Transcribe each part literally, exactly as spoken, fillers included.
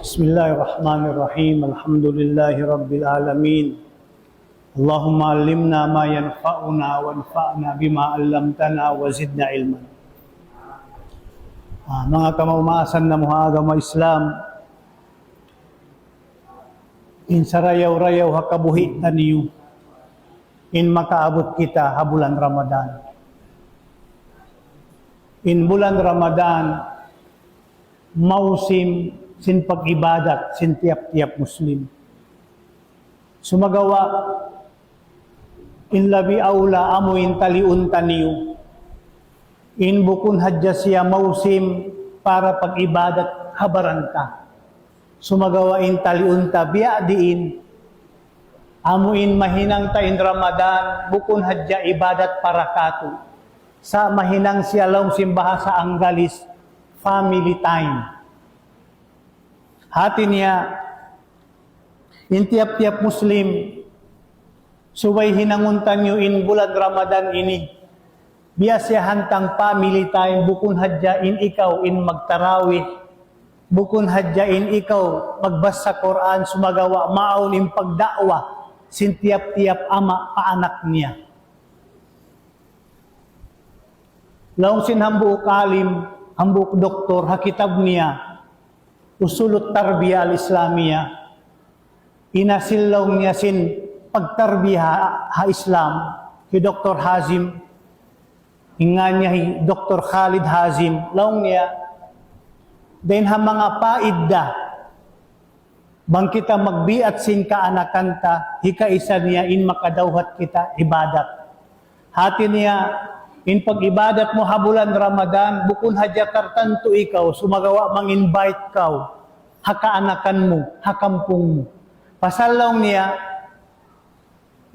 بسم الله الرحمن الرحيم. الحمد لله رب العالمين. اللهم علمنا ما ينفعنا وانفعنا بما علمتنا وزدنا علما. Ah, manga kamaumaasan namu' ha agama Islam, in sarayaw-rayaw ha kabuhi' taniyu, in makaabut kita ha bulan Ramadan. In bulan Ramadan, mausim sin pag-ibadat sin tiyap-tiyap Muslim. Sumagawa', in labi awla amu in taliun taniyu. In bukun hadja siya mausim para pag-ibadat ha baran ta. Sumagawa' in taliun ta biya' diin, amu in mahinang ta in Ramadan, bukun hadja ibadat para katu'. Sa' mahinang siya laung sin bahasa Anggalis, family time. Hati niya, in tiyap-tiyap Muslim, subay hinangun taniyu in bulan Ramadan ini. Biya' siya hantang family time, bukun hadja in ikaw in magtarawih, bukun hadja in ikaw magbasa Qur'an, sumagawa' maawn in pagda'wa sin tiyap-tiyap ama' pa anak niya. Laung sin hambuuk alim, hambuuk doktor, ha kitab niya, Usulut Tarbiyah al-Islamiyah, in asil laung niya sin pagtarbiya ha Islam, hi Doktor Hazim, in ngan niya hi Doktor Khalid Hazim, laung niya, dayn ha manga paidda, bang kita magbiat sin kaanakan ta, hikaisa niya in makadawhat kita ibadat. Hati niya, in pag-ibadat mu ha bulan Ramadan, bukun hadja tartantu ikaw, sumagawa' mang-invite kaw ha kaanakan mu, ha kampung mu. Pasal laung niya,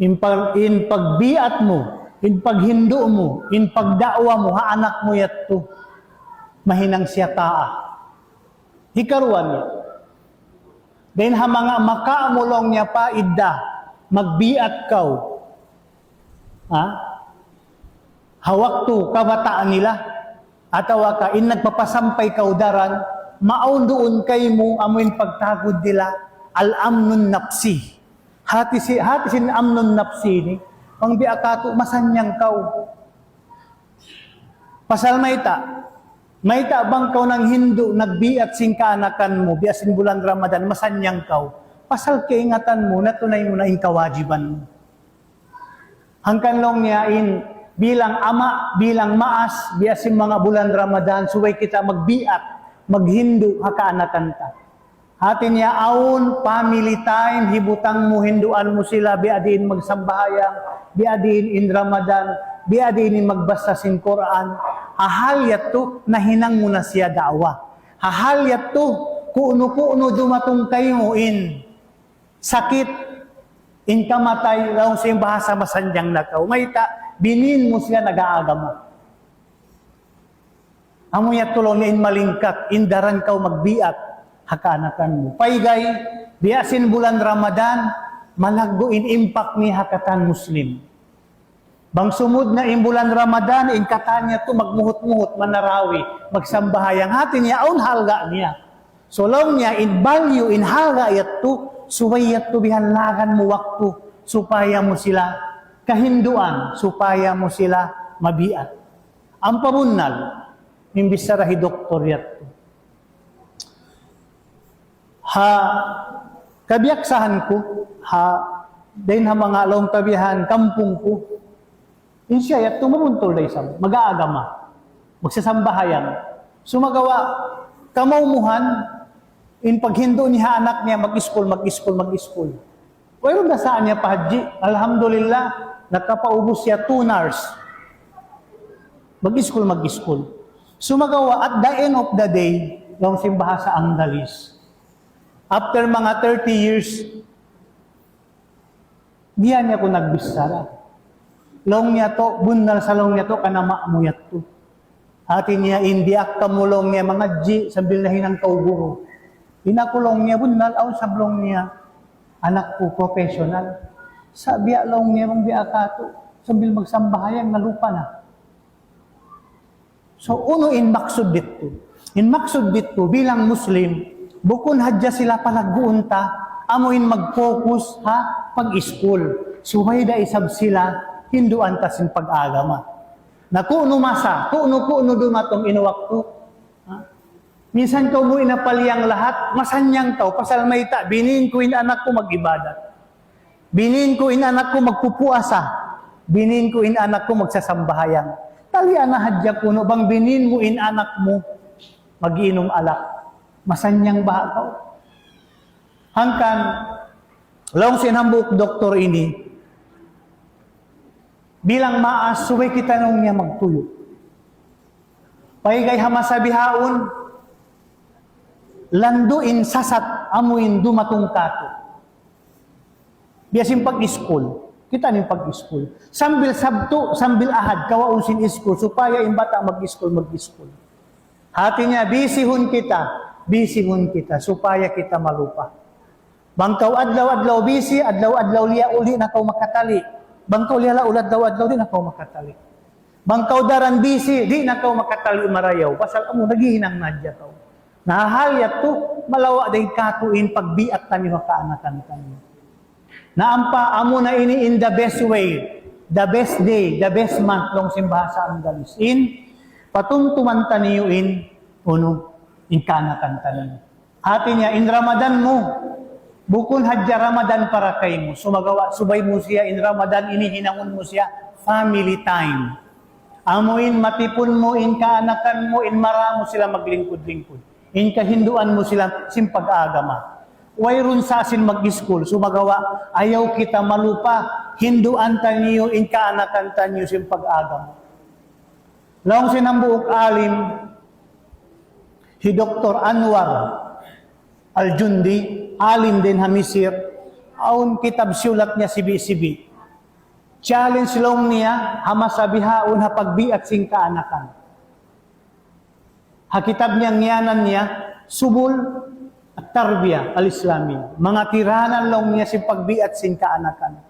in pag-, in pagbiat mu, in paghindu' mu, in pagda'wa mu, ha anak mu yadtu, mahinang siya taa. Hikaruwa niya. Dayn ha manga makawa' mu laung niya paidda, magbiat kaw. Ha? Ha waktu kabataan nila, atawa ka in nagpapasampay kaw daran, maawn duun kaymu amu in pagtawag nila, al-amnun nafsi. Hati si-, hati sin amnun nafsi ini, bang biya' katu' masannyang kaw. Pasal mayta', mayta' bang kaw nanghindu', nagbiat sin kaanakan mu, biya' sin bulan Ramadan, masannyang kaw. Pasal kaingatan mu, natunay mu na in kawajiban mu. Hangkan laung niya in bilang ama', bilang maas, biya' sin manga bulan Ramadan, subay kita magbiat, maghindu' ha kaanakan ta. Hati niya awn family time, hibutang mu, hinduan mu sila, biya' diin magsambahayang, biya' diin in Ramadan, biya' diin in magbasa sin Qur'an. Ha hal yadtu, nahinang mu na siya da'wa. Ha hal yadtu, ku'nu-ku'nu dumatung kaymu in sakit, in kamatay, laung sin bahasa masannyang na kaw. Mayta', binin mu siya nag-aagama. Amu yadtu laung niya in malingkat, in daran kaw magbiat ha kaanakan mu. Paygay, biya' sin bulan Ramadan, malaggu' in impact niya ha katan Muslim. Bang sumud na in bulan Ramadan, in katan niya tu magmuhut-muhut, manarawi, magsambahayang, hati niya, awn halga' niya. So laung niya, in value, in halga' yadtu, subay yadtu bihanlagan mu waktu, supaya mu sila kahinduan, supaya mu sila mabiat. Ampa bunnal, in bichara hi doktor yadtu. Ha kabiyaksahan ku, ha, dayn ha manga laung ta bihan, kampung ku, in siya yadtu mabuntul da isab, mag-aagama, magsasambahayang. Sumagawa', kamaumuhan, in paghindu' niya ha anak niya, mag-iskul, mag-iskul, mag-iskul. Wayruun da saan niya pa hadji. Alhamdulillah, nakapaubus siya two nurse. Mag-iskul, mag-iskul. Sumagawa', at the end of the day, laung sin bahasa Anggalis, after manga thirty years, diya niya aku nagbichara. Laung niya tu, bunnal sa laung niya tu, kan ama' mu yadtu. Hati niya in diyaak kamu laung niya mangadji' sambil nahinang kaw guru. In aku laung niya bunnal, awn sab laung niya anak ku professional. Sa' biya' laung niya bang biya' katu', sambil magsambahayang nalupa na. So, unu in maksud didtu? In maksud didtu bilang Muslim, Bukun hadja sila palagguun ta, amu in mag-focus ha pag-iskul. Subay da isab sila hinduan ta sin pag-agama. Na ku'nu masa, ku'nu-ku'nu dumatung in waktu. Ha? Minsan kaw mu inapaliyang lahat, masannyang kaw, pasal mayta', binin ku in anak ku mag-ibadat. Binin ku in anak ku magpupuasa. Binin ku in anak ku magsasambahayang. Talian na hadja kunu', bang binin mu in anak mu mag-inum alak. Masannyang baha' kaw. Hangkan, laung sin hambuuk doktor ini, bilang maas, subay kita laung niya magtuyu'. Paygay ha masa bihaun, landu' in sasat amu in dumatung katu'. Biya' sin pag-iskul. Kita' niyu in pag-iskul. Sambil Sabtu, sambil Ahad, kawaun sin iskul. Supaya in bata' mag-iskul, mag-iskul. Hati niya, bisihun kita. Bisihun kita. Supaya kita malupa. Bang kaw adlaw-adlaw bisi, adlaw-adlaw liyaul, di' na kaw makatali. Bang kaw liyalaul adlaw-adlaw, di' na kaw makatali. Bang kaw daran bisi, di' na kaw makatali marayaw. Pasal amu, naghihinang na hadja kaw. Na hal yadtu, malawa' da in katu' in pagbiat taniyu ha kaanakan taniyu. Na ampa, amu na ini in the best way, the best day, the best month, laung sin bahasa Anggalis. In, patumtuman taniyu in, unu, in kaanakan taniyu. Hati niya, in Ramadan mu, bukun hadja Ramadan para kaymu. Sumagawa', subay mu siya, in Ramadan ini hinangun mu siya, family time. Amu in matipun mu, in kaanakan mu, in mara mu sila maglingkud-lingkud. In kahinduan mu sila sin pag-agama. Wayruun sa sin mag-iskul, sumagawa', ayaw kita malupa, hinduan taniyu, in kaanakan taniyu sin pag-agama. Laung sin hambuuk alim, hi Doktor Anwar Al-Jundi, alim dayn ha Misir, awn kitab siyulat niya sibi'-sibi'. Challenge laung niya, ha masa bihaun ha pagbiat sin kaanakan. Ha kitab niya ngiyanan niya, Subul At-Tarbiyah Al-Islamiyah. Manga tiranan laung niya sin pagbiat sin kaanakan.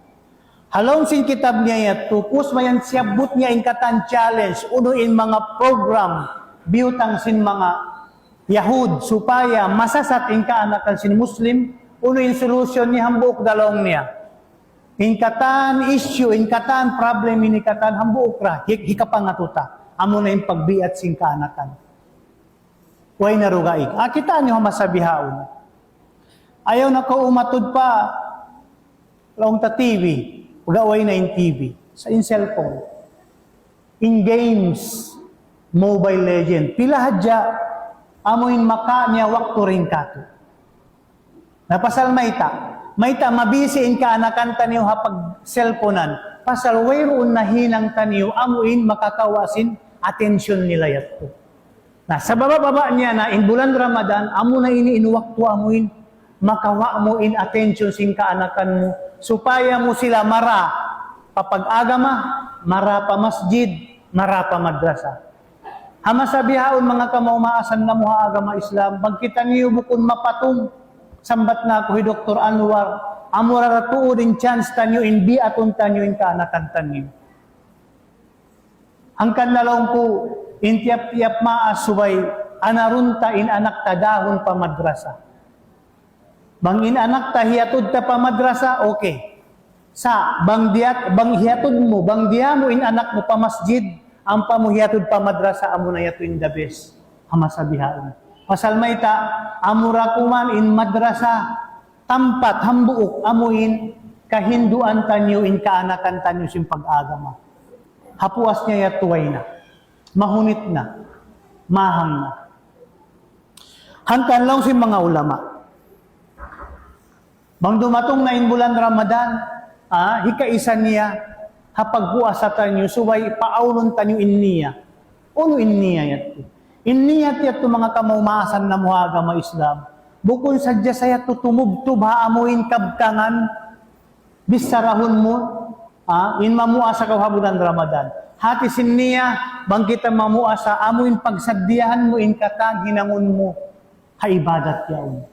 Ha lawm sin kitab niya yadtu, pus mayan siyabbut niya in katan challenge, unu in manga program, biyutang sin manga Yahud, supaya masasat in kaanakan sin Muslim, unu in solution niya hambuuk da laung niya. In katan issue, in katan problem ini katan hambuuk ra, hi-, hikapangatu ta. Amu na in pagbiat sin kaanakan. Way na dugaing. Ah, kita' niyu ha masa bihaun. Ayaw na kaw umatud pa, laung ta T V. Pagaway na in T V. Sa' in cellphone. In games, Mobile Legend. Pila hadja, amu in makawa' niya waktu dayn katu'. Na pasal mayta', mayta' mabisi in kaanakan taniyu ha pag-cellphonean. Pasal wayruun nahinang taniyu amu in makakawa' sin attention nila yadtu. Na sababa-baba niya na in bulan Ramadan, amu na ini in waktu amu in makawa' mu in attention sin kaanakan mu. Supaya mu sila mara pa pag-agama, mara pa masjid, mara pa madrasa. Ha masa bihaun manga kamaas-maasan namu' ha agama Islam, bang kitaniyu bukun mapatung, sambat na aku hi Doktor Anwar, amura ra tuud in chance taniyu in biatun taniyu in kaanakan taniyu. Hangkan na laung ku, in tiyap-tiyap maas subay, anarun ta in anak ta dahun pa madrasa. Bang in anak ta hiyatud ta pa madrasa, okay. Sa', bang diyat-, bang hiyatud mu, bang diya mu in anak mu pa masjid, ampa mu hiyatud pa madrasa, amu na yadtu in the best. Ha masa bihaun. Pasal mayta', amura kuman in madrasa, tampat hambuuk, amu in kahinduan taniyu, in kaanakan taniyu sin pag-agama. Ha puas niya yadtu way na. Mahunit na. Mahang na. Hangkan laung sin manga ulama. Bang dumatung na in bulan Ramadan, ah, hikaisa niya, ha pagpuasa taniyu, subay paaulun taniyu in niya. Unu in niya yadtu? In niya yadtu manga kamaas-maasan namu' ha agama Islam. Bukun sadja sa yadtu tumubtub ha amu in kabtangan, bichara mu, ah, in mamuasa kaw ha bulan Ramadan. Hati sin niya, bang kita mamuasa, amu in pagsaddiyahan mu in katan hinangun mu ha ibadat yaun.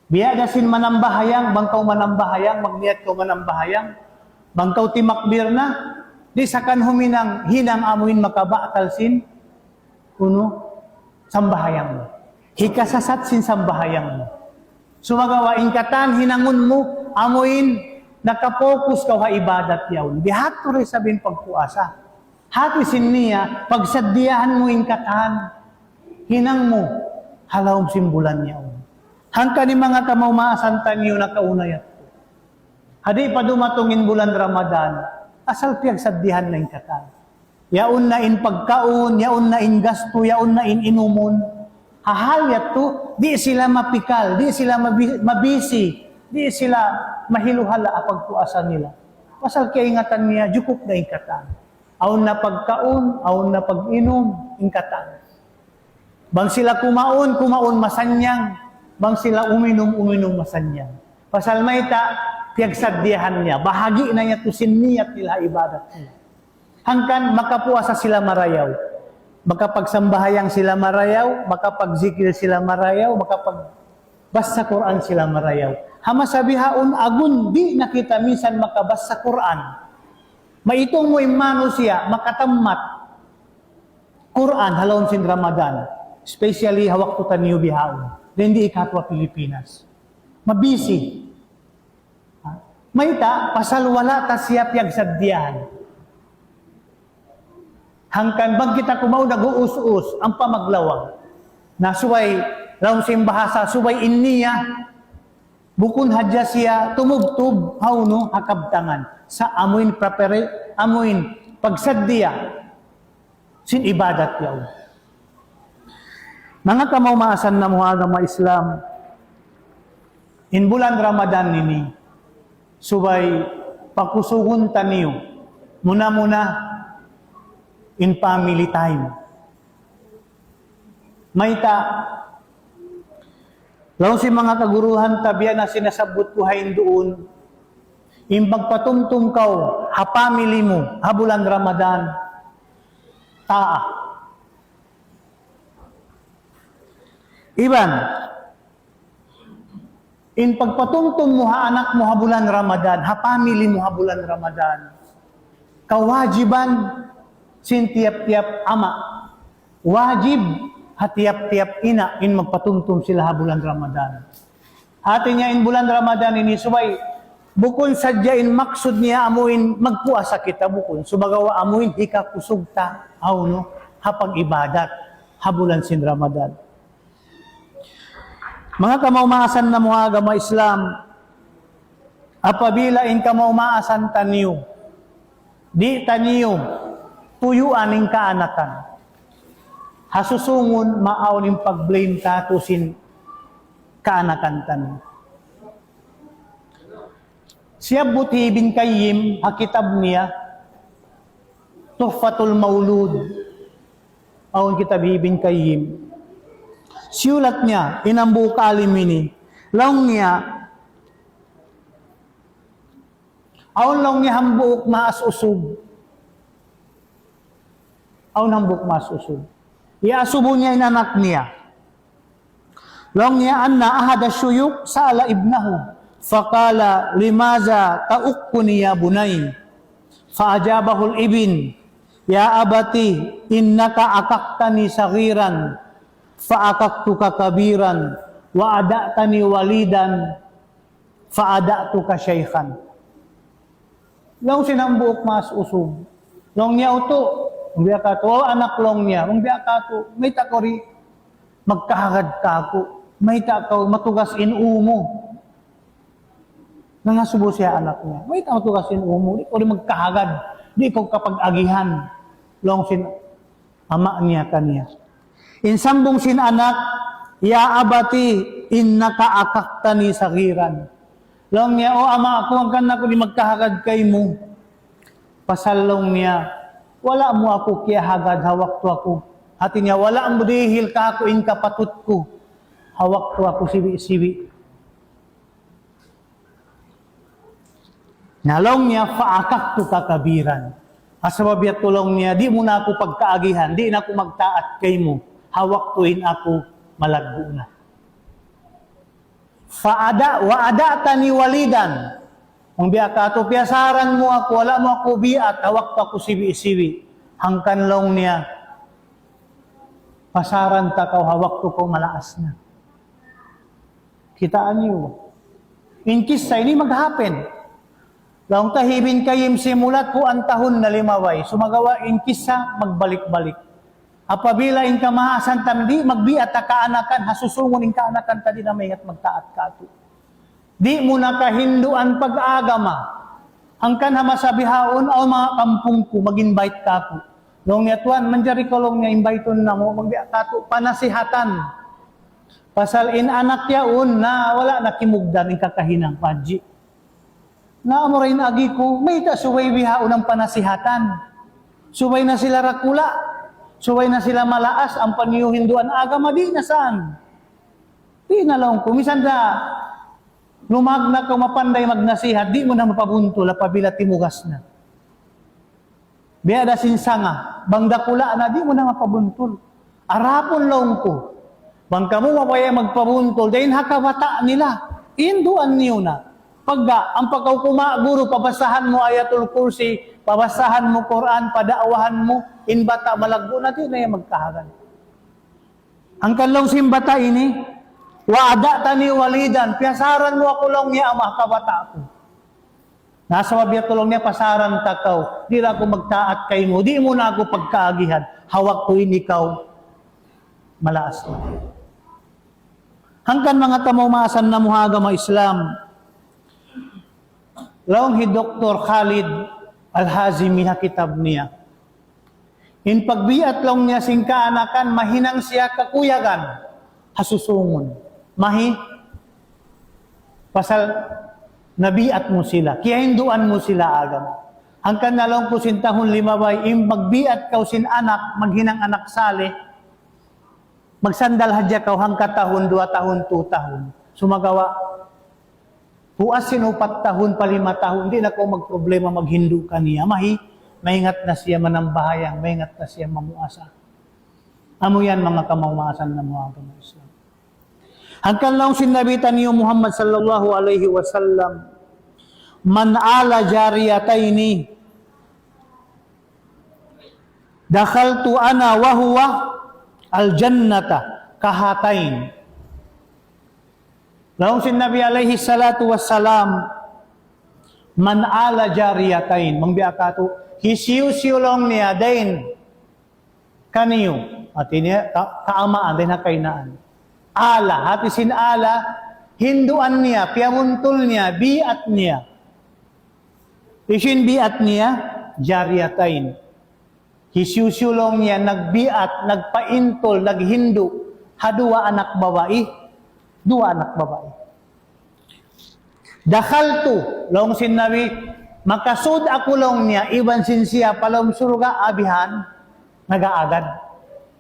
Biya' da sin manambahayang, bang kaw manambahayang, magniyat kaw manambahayang, bang kaw timakbir na, di' sa kan huminang, hinang amu in makabatal sin, unu, sambahayang mu. Hikasasat sin sambahayang mu. Sumagawa' in katan hinangun mu, amuin nakapokus kaw ha ibadat yaun. Biya' hādtu da isab in pagpuasa. Hāti sin niya, pagsaddiyahan mu in katan hinang mu ha lawm sin bulan yaun. Hangkan in manga kamaas-maasan taniyu nakauna yadtu. Ha di' pa dumatung in bulan Ramadan, asal piyagsaddiyahan na in katan. Yaun na in pagkaun, yaun na in gastu, yaun na in inumun. Ha hal yadtu, di' sila mapikal, di' sila mabi-, mabisi, di' sila mahiluhala' ha pagpuasa nila. Pasal kiyaingatan niya, jukup na in katan. Awn na pagkaun, awn na pag-inum, in katan. Bang sila kumaun, kumaun masannyang. Bang sila uminum, uminum masannyang. Pasal mayta', piyagsaddiyahan niya. Bahagi' na yadtu sin niyat nila ha ibadat nila. Hangkan makapuasa sila marayaw. Makapagsambahayang sila marayaw, makapagzikir sila marayaw, makapagbasa Qur'an sila marayaw. Ha masa bihaun agun di' na kita minsan makabasa Qur'an. Maitung mu in manusiya' makatammat Qur'an ha lawm sin Ramadan, especially ha waktu taniyu bihaun. Dayn di ha katu' Pilipinas. Mabisi. Ha? Mayta', pasal wala' ta siya piyagsaddiyahan. Hangkan bang kita kumaun nag-uus-us, ampa maglawang. Na subay, lawm sin bahasa, subay in niya, bukun hadja siya tumubtub, hawnu, ha kabtangan. Sa' amuin prepare, amuin pagsaddiya sin ibadat yaun. Manga kamaas-maasan namu' ha agama Islam, in bulan Ramadan ini, subay pakusugun taniyu, muna-muna in family time. Mayta', laung sin manga kaguruhan ta biya' na sin nasabbut ku ha induun, in pagpatumtum kaw ha family mu ha bulan Ramadan, taa. Iban, in pagpatumtum mu ha anak mu ha bulan Ramadan, ha family mu ha bulan Ramadan, kawajiban sin tiyap-tiyap ama'. Wajib ha tiyap-tiyap ina' in magpatumtum sila ha bulan Ramadan. Hati niya in bulan Ramadan ini subay, bukun sadja in maksud niya amuin magpuasa kita, bukun. Sumagawa' amuin hikakusug ta, hawnu, ha pag-ibadat ha bulan sin Ramadan. Manga kamaas-maasan namu' ha agama Islam, apabila in kamaas-maasan taniyu, di' taniyu tuyuan in kaanakan, ha susungun maawn in pag-blame kātu' sin kaanakan taniyu. Siyabbut hi Ibn Qayyim ha kitab niya, Tuhfatul Mawlud. Awn kitab hi Ibn Qayyim. Siyulat niya, in hambuuk alim ini. Laung niya, awn laung niya hambuuk maas usug. Awn hambuuk maas usug. Iyasubu niya in anak niya. Laung niya, أن أحد الشيوخ سأل ابنه فقال: لماذا تعقني يا بني؟ فأجابه الابن: يا أبت، إنك عققتني صغيرا فعققتك كبيرا، وأودعتني وليدا فأودعتك شيخا. Laung sin hambuuk maas usug. Laung niya, "Utu'," laung biya' katu', "O anak," laung niya, "bang biya' katu', mayta' kaw di' magkahagad kāku', mayta' kaw matugas in ū mu." Nangasubu siya anak niya, "Mayta' matugas in ū mu, di' kaw di' magkahagad, di' kaw kapag-agihan." Laung sin ama' niya kaniya. In sambung sin anak, يا أبت إنك عققتني صغيرا. Laung niya, "O ama' ku, hangkan aku di' magkahagad kaymu. Pasal," laung niya, "wala' mu aku kiyahagad ha waktu aku. Hati niya, wala' mu dihil kāku' in kapatut ku ha waktu aku sibi'-sibi'." Na laung niya, فعققتك كبيرا. Ha sabab yadtu laung niya, di' mu na aku pagkaagihan, di' na aku magtaat kaymu, ha waktu in aku malaggu' na. فأودع-، وأودعتني وليدا. Bang biya' katu', piyasaran mu aku, wala' mu aku biyaat, ha waktu aku sibi'-sibi'. Hangkan laung niya, Pasaran ta kaw ha waktu kaw malaas na. Kitaa niyu. In kissa ini mag-happen. Laung ta hi Ibn Qayyim simulat ku antahun na limabay. Sumagawa' in kissa magbalik-balik. Apabila in kamaasan ta di' magbiat ha kaanakan, ha susungun in kaanakan ta di' na maingat magtaat kātu'. Di' mu na kahinduan pag-agama. Hangkan ha masa bihaun, awn manga kampung ku, mag-invite kāku'. Laung niya, "Tuwan, manjari kaw," laung niya, "invite-un namu', magbiat kātu', panasihatan. Pasal in anak yaun na wala' na kimugdan in kakahinang pa hadji." Na amura in agi ku, mayta' subay bihaun in panasihatan. Subay na sila dakula'. Subay na sila malaas, ampa niyu hinduan agama, di' na saan. Di' na laung ku, misan da lumag na kaw mapanday magnasihat, di' mu na mapabuntul apabila timugas na. Biya' da sin sanga, bang dakula' na, di' mu na mapabuntul. Arapun laung ku, bang kamu mabaya' magpabuntul, dayn ha kabata' nila, hinduan niyu na. Pagga, ampa kaw kuma' guru, pabasahan mu Ayatul Kursi, pabasahan mu Qur'an, pada'wahan mu, in bata' malaggu' na, di' na yan magkahagad. Hangkan laung sin bata' ini, "وأضعتني وليدا, piyasaran mu aku," laung niya, "ama', ha kabata' ku. Na sabab yadtu," laung niya, "pasaran ta kaw, di' na aku magtaat kaymu, di' mu na aku pagkaagihan, ha waktu ini kaw malaas na." Hangkan manga tamaumaasan namu' ha agama Islam, laung hi Doktor Khalid Al-Hazimi ha kitab niya, in pagbiat laung niya sin kaanakan, mahinang siya kakuyagan ha susungun. Mahi, pasal nabiat mu sila, kiyahinduan mu sila agama. Hangkan na laung ku sin tahun limabay, in magbiat kaw sin anak, maghinang anak salih, magsandal hadja kaw hangka tahun, duwa tahun, tu tahun. Sumagawa', puas sin upat tahun pa lima tahun, di' na kaw magproblema maghindu' kaniya. Mahi, maingat na siya manambahayang, maingat na siya mamuasa. Amu yan manga kamaumaasan namu' ha agama Islam. Hangkan laung sin Nabi taniyu Muhammad sallallahu alayhi wasallam, من آل جاريتين دخلت أنا وهو الجنة كهاتين. Laung sin Nabi alayhi salatu wassalam, من آل جاريتين, bang biya' kātu', hisiyu-siyu laung niya dayn kaniyu, hāti niya, ka-, kaamaan, dayn ha kainaan. آل, hāti sin آل, hinduan niya, piyabuntul niya, biat niya. Hisiyu in biat niya, جاريتين. Hisiyu-siyu laung niya nagbiat, nagpaintul, naghindu' ha duwa anak babai, duwa anak babai. دخلت, laung sin Nabi, makasud aku laung niya, iban sin siya pa lawm surga', abihan, nag-aagad.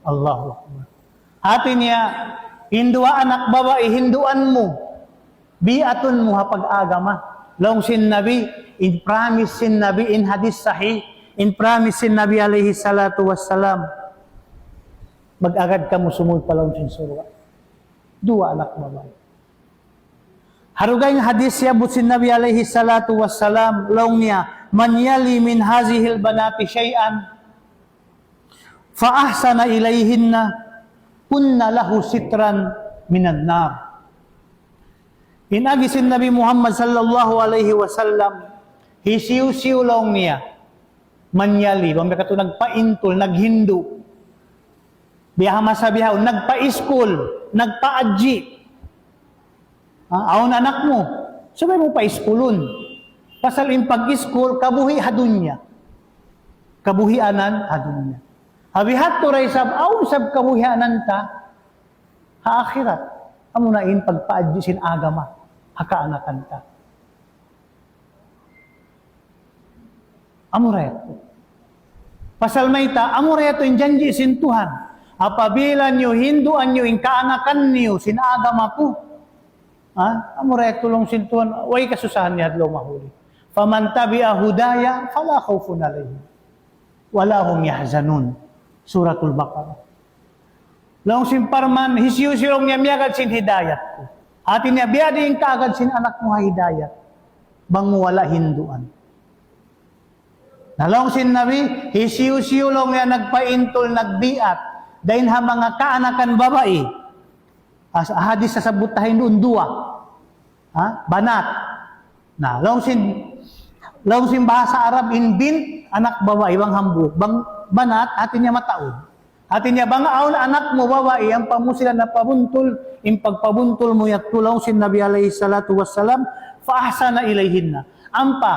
Allahu Akbar. Hāti niya, in duwa anak babai, hinduan mu, biatun mu ha pag-agama. Laung sin Nabi, in promise sin Nabi, in hadith sahih, in promise sin Nabi alayhi salatu wassalam, mag-agad kamu sumūd pa lawm sin surga'. Duwa anak babai. Ha dugaing hadith siyabbut sin Nabi alayhi salatu wassalam, laung niya, من يلي من هذه البنات شيئا فأحسن إليهن كن له سترا من النار. In agi sin Nabi Muhammad sallallahu alayhi wasallam, hisiyu-siyu laung niya, من يلي, bang biya' katu' nagpaintul, naghindu'. Biya' ha masa bihaun, nagpa-iskul, nagpaadji'. Ha, awn anak mu, subay mu paiskulun. Pasal in pag-iskul, kabuhi' ha dunya. Kabuhianan ha dunya. Ha bihadtu da isab, awn isab kabuhianan ta ha akhirat. Amuna in pagpaadji' sin agama ha kaanakan ta. Amura yadtu. Pasal mayta', amura yadtu in janji' sin Tuhan. Apabila niyu hinduan niyu in kaanakan niyu sin agama ku, ha? Amura yadtu laung sin Tuhan, way kasusahan niya adlaw mahuli. فمن تبع هداي فلا خوف عليهم ولا هم يحزنون. Suratul Baqarah. Laung sin parman, hisiyu-siyu laung niya miyagad sin hidayat ku. Hati niya, biya' diin in kaagad sin anak mu ha hidayat. Bang mu wala' hinduan. Na laung sin Nabi, hisiyu-siyu laung niya nagpaintul, nagbiat, Dayn ha manga kaanakan babai. As-, hadis nasabbut ta ha Hindu, duwa. Ha? Banat. Na, laung sin, laung sin bahasa Arab in bint, anak babai, bang hambuuk. Bang banat, hati niya mataud. Hati niya, bang awn anak mu babai, ampa mu sila napabuntul, in pagpabuntul mu yadtu, laung sin Nabi alayhi salatu wassalam, فأحسن إليهن. Ampa,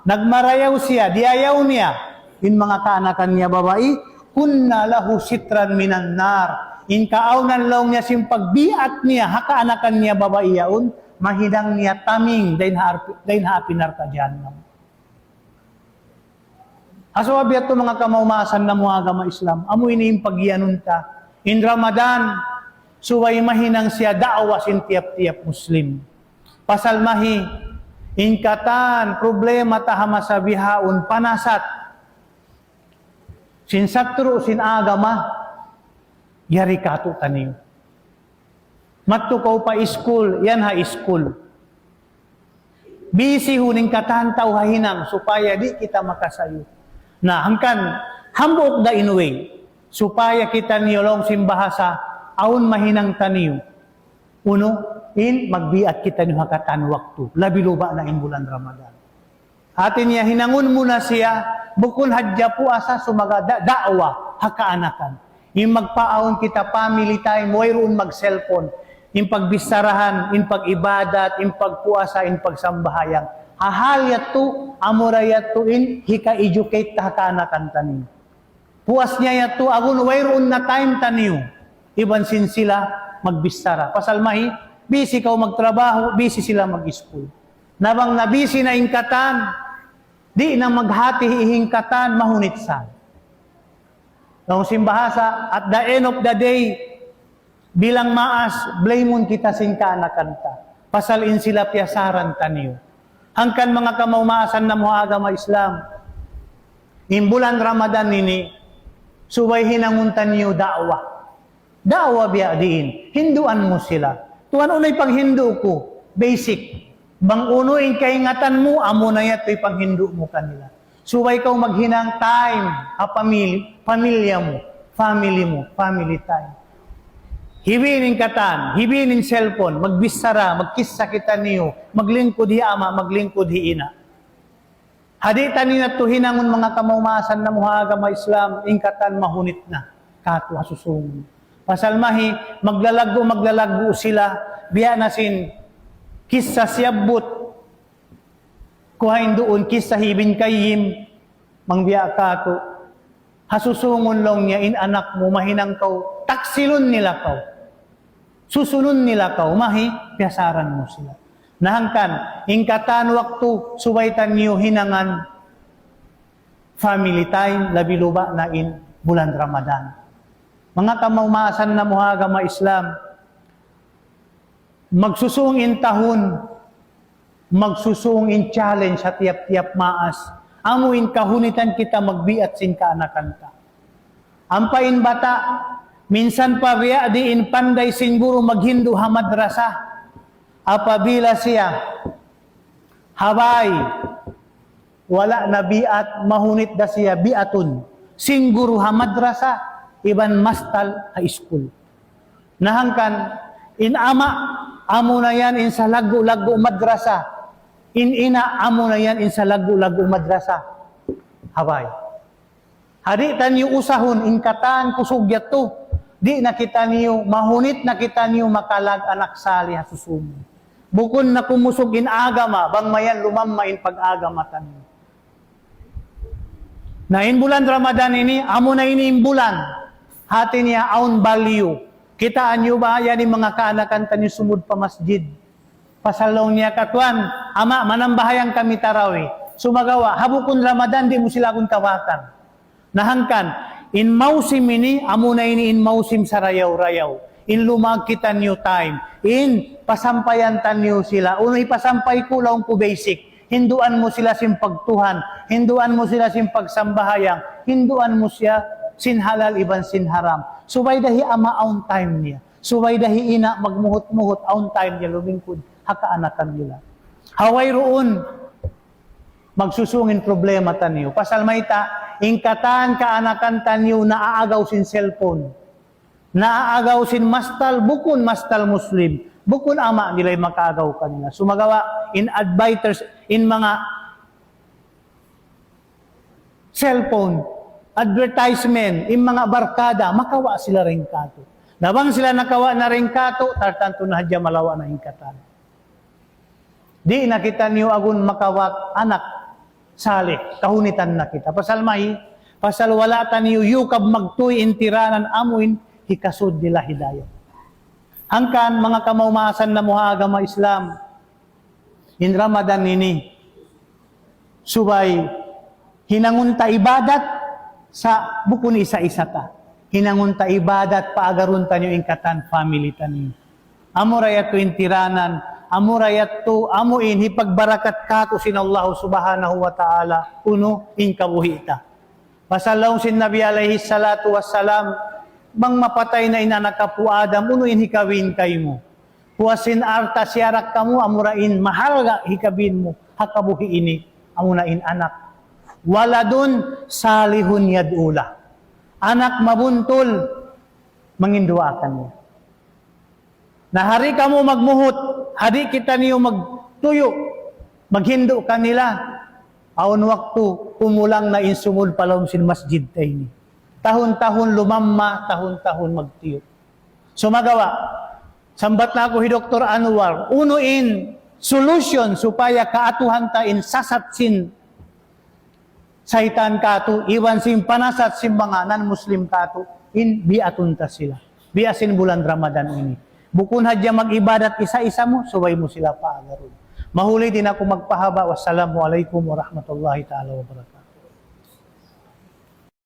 nagmarayaw siya, diyayaw niya, in manga kaanakan niya babai, كن له سترا من النار. In kaawnan laung niya sin pagbiat niya, ha kaanakan niya babai yaun, mahinang niya taming, dayn ha arp-, dayn ha api narka jahannam. Asal biya' tu manga kamaumaasan namu' agama Islam, amu ini in pagiyanun ta. In Ramadan, subay mahinang siya da'wa sin tiyap-tiyap Muslim. Pasal mahi, in katan problema ta ha masa bihaun panasat. Sin satru' sin agama, yari katu' taniyu. Madtu kaw pa iskul, yan ha iskul. Busy-hun in katan tau ha hinang supaya di' kita makasayu. Na, hangkan, hambuuk da in way. Supaya kitaniyu laung sin bahasa, awn mahinang taniyu. Unu, in magbiat kitaniyu ha katan waktu. Labi-labi na in bulan Ramadan. Hati niya hinangun mu na siya, bukun hadja puasa sumagawa' da-, da'wa ha kaanakan. In magpaawn kita family time, wayruun mag-cellphone. In pagbicharahan, in pag-ibadat, in pagpuasa, in pagsambahayang. Ha hal yadtu, amura yadtu in hika-educate ta ha kaanakan taniyu. Puas niya yadtu, agun wayruun na time taniyu. Iban sin sila magbichara. Pasal mahi, busy kaw magtrabaho, busy sila mag-school. Na bang na busy na in katan, di' na maghati in katan, mahunit sa. Laung sin bahasa, at the end of the day, bilang maas, blame-un kita sin kaanakan ta. Pasal in sila piyasaran taniyu. Hangkan manga kamaumaasan namu' agama Islam. In bulan Ramadan ini, subay hinangun taniyu da'wa. Da'wa biya' diin. Hinduan mu sila. Tuwan, unu in panghindu' ku? Basic. Bang unu in kaingatan mu, amuna yadtu in panghindu' mu kanila. Subay kaw maghinang time, ha pamili-, pamilya mu, family mu, family time. Hibi in katan, hibi in cellphone, magbichara, magkissa kitaniyu, maglingkud hi ama', maglingkud hi ina'. Ha di' taniyu yadtu hinangun manga kamaumaasan namu' ha agama Islam, in katan mahunit na, katu' ha susūngun. Pasal mahi, maglalaggu', maglalaggu' sila, biya' na sin, kissa siyabbut, kuhain duun kissa hi Ibn Qayyim, bang biya' katu'. Ha susūngun laung niya in anak mu mahinang kaw, taksilun nila kaw. Susunun nila kaw, mahi, piyasaran mu sila. Na hangkan, in katan waktu, subay taniyu hinangan family time, labi-labi na in bulan Ramadan. Manga kamaumaasan namu' ha agama Islam, magsusūng in tahun, magsusūng in challenge ha tiyap-tiyap maas. Amu in kahunitan kita magbiat sin kaanakan ta. Ampa in bata', minsan pa biya' diin panday sin guru maghindu' ha madrasa. Apabila siya, ha bāy, wala' na biat, mahunit da siya biatun sin guru ha madrasa, iban mastal ha iskul. Na hangkan, in ama', amuna yan in salaggu'-laggu' madrasa. In ina', amuna yan in salaggu'-laggu' madrasa. Ha bāy. Ha di' taniyu usahun, in katan kusug yadtu. Di' na kitaniyu, mahunit na kitaniyu makalag anak salih ha susūngun. Bukun na kumusug in agama, bang mayan lumamma in pag-agama taniyu. Na in bulan Ramadan ini, amuna ini in bulan. Hati niya awn value. Kitaa niyu ba, yan in manga kaanakan taniyu sumud pa masjid. Pasal laung niya katuan, ama', manambahayang kami tarawih. Sumagawa', ha bukun Ramadan, di' mu sila agun tawatan. Na hangkan, in mausim ini, amuna ini in mausim sarayaw-rayaw. In lumag kitaniyu time. In pasampayan taniyu sila. Unu hipasampay ku laung ku basic. Hinduan mu sila sin pagtuhan. Hinduan mu sila sin pagsambahayang. Hinduan mu siya sin halal iban sin haram. Subay da hi ama' awn time niya. Subay da hi ina' magmuhut-muhut awn time niya lumingkud ha kaanakan nila. Ha wayruun, magsusūng in problema taniyu. Pasal mayta', in katan kaanakan taniyu naaagaw sin cellphone. Naagaw sin mastal, bukun mastal Muslim. Bukun ama' nila in makaagaw kanila. Sumagawa', in advisors, in manga cellphone, advertisement, in manga barkada, makawa' sila dayn kātu'. Na bang sila nakawa' na dayn kātu', tartantu na hadja malawa' na in katan. Di' na kitaniyu agun makawa' anak salih, kahunitan na kita. Pasal mahi, pasal wala' taniyu yukab magtuy in tiranan amuin hikasud nila hidayat. Hangkan manga kamaas-maasan namu' ha agama Islam, in Ramadan ini, subay hinangun ta ibadat sa' bukun isa-isa ta. Hinangun ta ibadat, paagarun taniyu in katan family taniyu. Amura yadtu in tiranan, amura yadtu amu in hipagbarakat kātu' sin Allah Subhanahu wa Ta'ala, unu in kabuhi' ta. Pasal laung sin Nabi alayhi salatu wassalam, bang mapatay na in anak apu' Adam, unu in hikabin kaymu? Puas sin alta' siyarak kamu, amura in mahalga' hikabin mu ha kabuhi' ini, amuna in anak. Waladun salihun yad'u lah. Anak mabuntul, manginduwaa kaniya. Na ha di' kamu magmuhut, ha di' kitaniyu magtuyu', maghindu' kanila, awn waktu kumulang na in sumud pa lawm sin masjid ta ini. Tahun-tahun lumamma, tahun-tahun magtiyu'. Sumagawa', sambat na aku hi Doktor Anwar, unu in solution supaya kaatuhan ta in sasat sin saytan kātu', iban sin panasat sin manga non-Muslim kātu', in biyaun ta sila. Biya' sin bulan Ramadan ini. Bukun hadja mag-ibadat isa-isa mu, subay mu sila paagarun. Mahuli di' na aku magpahaba'. Wassalamu alaykum warahmatullahi ta'ala wabarakatuh.